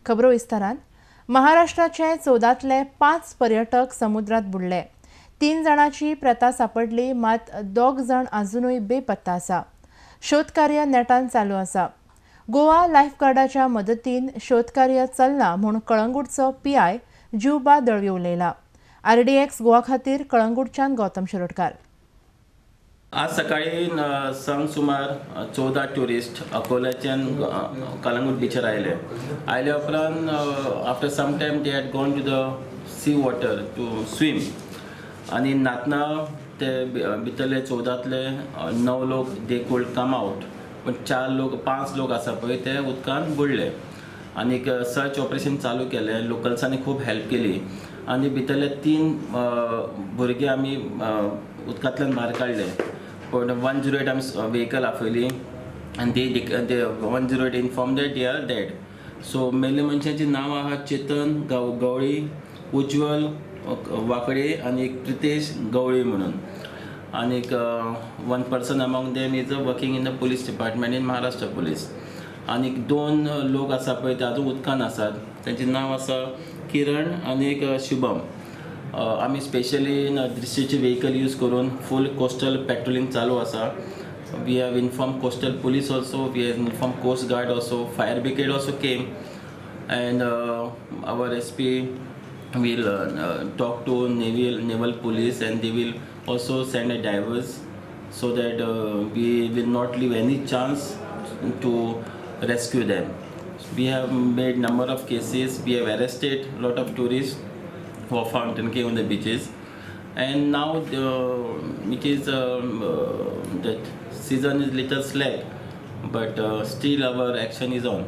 खबरो विस्तारान. महाराष्ट्राचे 14तले 5 पर्यटक समुद्रात बुडले. 3 जाणांची प्रेतां सापडली, मात 2 जाण अजुनूय बेपत्ता आसा. शोधकार्य नेटान चालू आसा. गोवा लायफगार्डाच्या मदतीन शोधकार्य चल्लां म्हूण कळंगूटचो PI Jiwaba Dalvi उलयला. RDX Goa खातीर कळंगूटच्यान गौतम शिरोडकार. आज सकाळी संग सुमार 14 ट्युरिस्ट अकोल्याच्यान कलंगूट बिचर आयले. आयल्या उपरांत after some time they had gone to the sea water to swim आनी न्हातना ते भितरले 14तले 9 लोक they could come out, पूण 4 लोक 5 लोक आसा पळय ते उदकान बुडले. आनीक सर्च ऑपरेशन चालू केलें. लोकल्सांनी खूब हेल्प केली आनी भितरले 3 भुरगे आमी उदकांतल्यान भायर काडले. पूण 108 आमी व्हेकल आपयली आनी ते 108 inform that they are dead. So मेल्ले मनशांची नांवां आहा चेतन गवळी, उज्वल वाकडे आनी एक प्रितेश गवळी म्हणून. आनीक 1 person among them is working in the police department in Maharashtra police. आनीक 2 लोक आसा पळय ते आजून उदकान आसात, तेंचें नांव आसा किरण आनी एक शुभम. आमी स्पेशली दृश्टीचे व्हेकल यूज करून फूल कोस्टल पेट्रोलिंग चालू आसा. We have inform coastal police also, we have inform coast guard also, fire brigade also came and our SP will talk to naval police and they will also send a divers so that we will not leave any chance to rescue them. We have made number of cases. We have arrested lot of tourists who are found and came on the beaches, and now it is that season is little slack, but still our action is on.